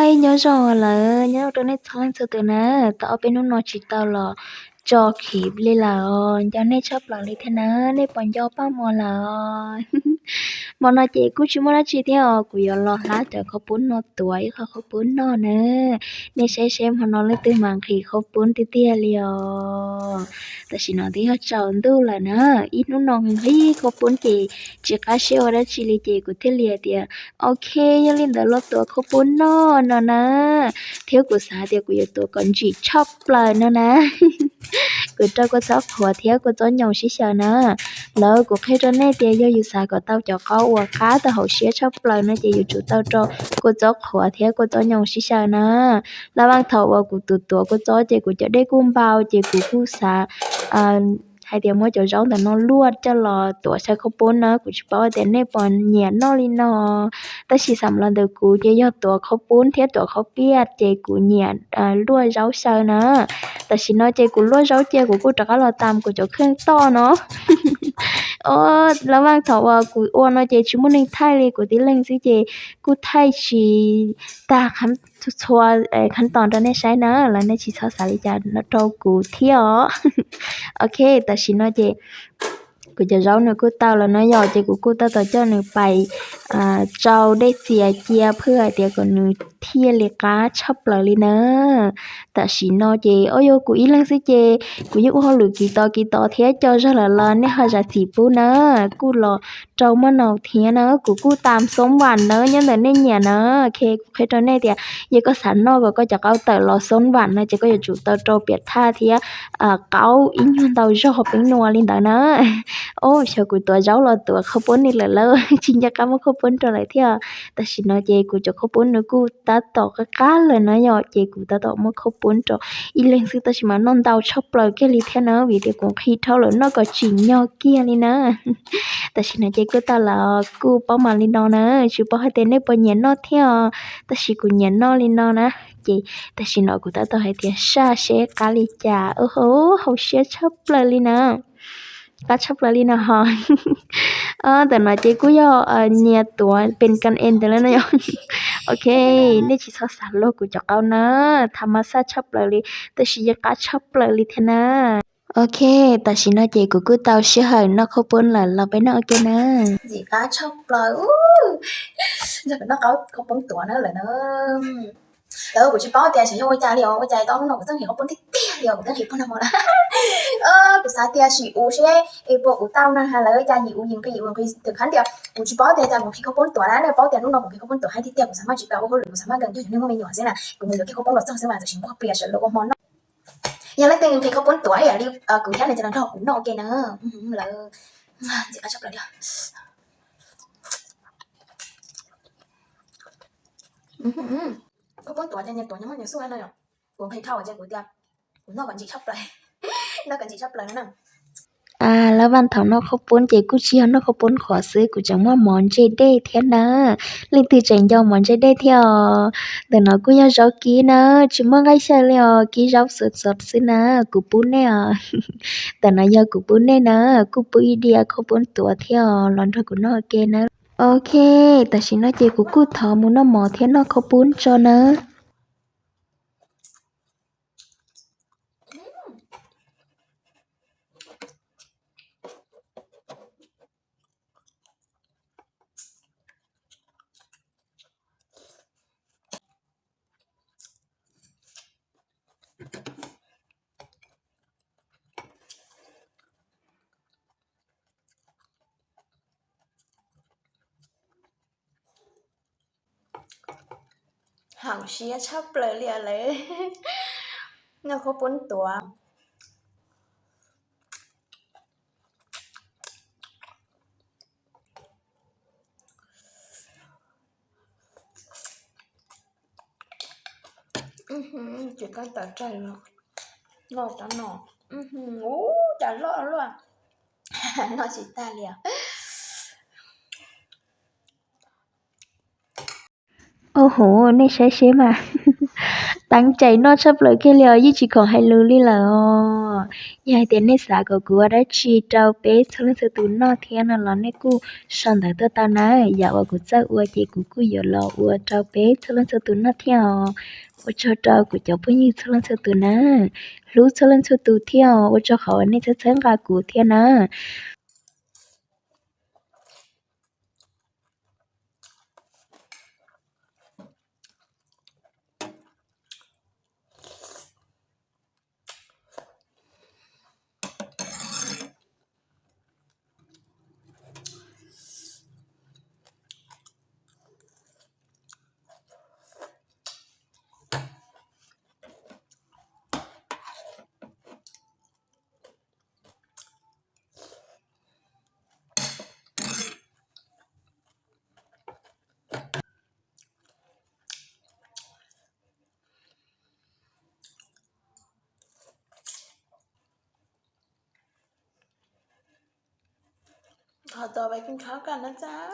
Ib nyob zoo lawm, nyob zoo rau nej txhua leej txhua tus na, tau ob peb hnub no tsis tau los tso clip li lawm os, nco nej tshaj plaws li thiab na, nej puas nco Paj Muas lawm os? Hmo no ces kuj tsis muaj dab tsi thiab os, kuv yuav los hlab cov khaub poob no tuav ib qho khaub poob noj na. Nej saib seb hmo no leej twg mam nqhis khaub poob tiag tiag li os. Tam sim no twb yog tsaus ntuj lawm na, ib hnub no nqhis khaub poob ces tsis qab siab ua dab tsi li ces kuv thiaj li hais tias, ok, yog li ntawd los tuav khaub poob noj no na. Thiab kuv xav tias kuv yuav tuav kom ntsim tshaj plaws no na. Kuv rau kua txob qhuav thiab kua txob nyoos sib xyaw na. Lawv kuv qhia rau nej tias yog yus xav kom tau cov qaub uas qab tau hauv siab tshaj plaws no ces yuav tsum tau rau kua txob qhuav thiab kua txob nyoos sib xyaw na. Laj vaj thaum uas kuv tus tuav kua txob ces kuv cov dej kuj npau ces kuv kuj xav hais tias muab cov zaub ntawm no luaj coj los tuav xyaw khaub poob na, kuv tsis paub tias nej puas nyiam noj li no. Tab sis xam los ntawm kuv ces yog tuav khaub poob thiab tuav khaub piaj ces kuv nyiam luaj zaub xyaw na. Tam sim no ces kuv luaj zaub cia kuv kuj rov qab los tas kuv cov kheej toj no. Laj vaj thaum uas kuv ua no ces tsis muaj neeg thaij li, kuv tib leeg xwb ces kuj thaij tsis tag txhua khab tos rau nej saib na, los nej tsis txhob xav li cas rau kuv thiab os. Ok, tam sim no ces kuv cov zaub nws kuj tau los no yom, ces kuv kuj tab tom coj nws pais tsau dej txias cia phwj hais tias kom nws thiaj li qab tshaj plaws li na. Tam sim no ces o yog kuv ib leeg xwb ces kuv yeej ua hauj lwm kiv tod kiv tod thiab co zog lawm los nej ho zam txim pub na. Kuj los rau maj naus thiab na, kuv kuj tam xoob vam na nyob ntawm nej nyiam na. Ok, kuv qhia rau nej tias yog koj xav noj kom koj cov qaub tawm los xoob vam no ces koj yuav tsum tau rau piam thaj thiab qaub ib nyuag ntau zog peeb nua li ntawd na. O, xyov kuv tuav zaub los tuav khaub poob ni lawm lauj, tsis nco qab muab khaub poob rau lawm thiab. Tam sim no ces kuv cov khaub poob nws kuj tab tom qab qab lawm na yom, ces kuv tab tom muab khaub poob rau ib leeg xwb tab sis mas noj ntau tshaj plaws kiag li thiab na, vim tias kuv nqhis dhau lawm noj kom tsim nyog kiag li na. Tam sim no ces kuj tau los kuj paub mas li no na, tsis paub hais tias nej puas nyiam noj thiab os, tab sis kuv nyiam noj li no na. Ces tam sim no kuv tab tom hais tias saj seb qab li cas, hauv siab tshaj plaws li na. Qab tshaj plaws li no ho. Ntawm no ces kuj yog nyias tuav pes kas es ntawd lawm no yom. Ok, nej tsis txhob xav luag kuv cov qaub na, tha mas xaj tshaj plaws li, tab sis yeej qab tshaj plaws li thiab na. Ok, tam sim no ces kuv kuj tau sij hawm noj khaub poob lawm los peb noj ua ke na. Ntxim qab tshaj plaws, yog noj khaub poob tuav na lawm na. Kuv tsis paub tias xyov yog ua cas li os, ua cas tau hnub no kuv txawj nqhis khaub poob tiag tiag li os, kuv twb nqhis puag nag hmo na. Kuv xav tias sim uv seb es puas uv tau na, lawv cas yim uv yim nqhis yim uv nqhis, tam khab tias kuv tsis paub tias cas kuv nqhis khaub poob tuav na, nej paub tias hnub no kuv nqhis khaub poob tuav heev tiag tiag, kuv xav maj tsis kav ua hauj lwm, kuv xav maj nkees ncuag yus niag muaj me nyuam xwb na, kuv mus yuav kiag khaub poob los txog xwb mas tam sim nquag plias sawv los ua hmo noj. Yog leej twg nqhis khaub poob tuav ib yam li kuv thiab no ces los nrog kuv noj ua ke na. Lawv ntxim qab tshaj plaws li. Khaub poob tuav ces nyias tuav nyias muaj nyias xub no yom. Kuv nqhis dhau ces kuv tias kuv noj kom ntsim tshaj plaws, noj kom ntsim tshaj plaws no na. Laj vaj thaum noj khaub poob ces kuj tsis yog noj khaub poob qhuav xwb, kuv tseem muaj mov ntse dej thiab na. Leej twg tseem nco mov ntse dej thiab os? Ntawm no kuj yog zaub kib na, tsis muaj nqaij xyaw li os, kib zaub xov xov xwb na, kuv pub nej os. Ntawm no yog kuv pub nej na, kuj pub ib diav khaub poob tuav thiab os, los nrog kuv noj ua ke na. Ok, tam sim no ces kuv kuj thov mus noj mov thiab noj khaub poob tso na. Haum siab tshaj plaws li lawm. Noj khaub poob tuav. Tsis kab tawm tsag li, noj cov no, ub, cas loj luaj, noj tsis tag li os. Ua hauv nej saib seb mas, Teev cai noj tshaj plaws kiag li os, yeej tsis khoom hais lus li lawm os. Yog hais tias nej xav kom kuv ua dab tsi rau peb txhua leej txhua tus noj thiab no los nej kuj sau ntawv tuaj tau na, yam uas kuv txawj ua ces kuv kuj yuav los ua rau peb txhua leej txhua tus noj thiab os. Ua tsaug rau kuv cov phooj ywg txhua leej txhua tus na, hlub txhua leej txhua tus thiab os, ua tsaug qhov uas nej txhawb txhawb nqa kuv thiab na. Qhov tau vaj kib khab kaj na txaj.